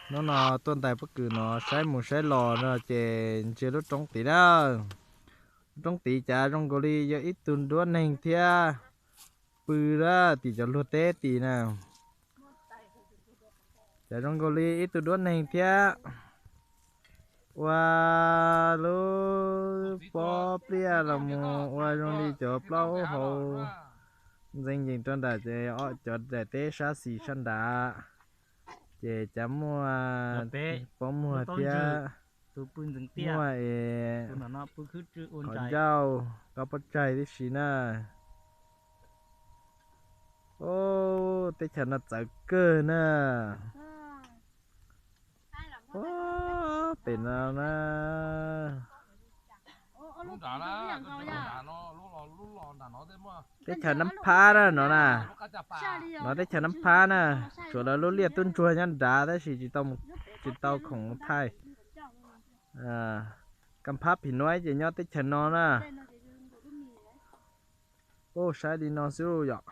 Hnub no tuaj ntais pob kws no saib mus saib los no ces ntsia lub roob tid na. Lub roob tid cas zoo nkaus li yog ib tug duab neeg thiab pw lawm tim cov luag teb tid na. Cas zoo nkaus li ib tug duab neeg thiab ua lub pob pliaj los mus ua zoo li cov plaub hau ntxeev ncees rau nram ces cov daim teb sab xis sab nrad ces cas muaj pob muag thiab muaj es qhov ncauj koj pob tsaig tib si na. Teb chaws no txawv kawg na. Pem no na, teb chaws Nab Phab na no na. No teb chaws Nab Phab na, tsuas lawv lub liaj tub ntsuag nyob nrad tab sis tsis tau khoom mus thaij. Kam Phab Phim Nuaib ces nyob teb chaws no na. Ub, saib li no xwb yom.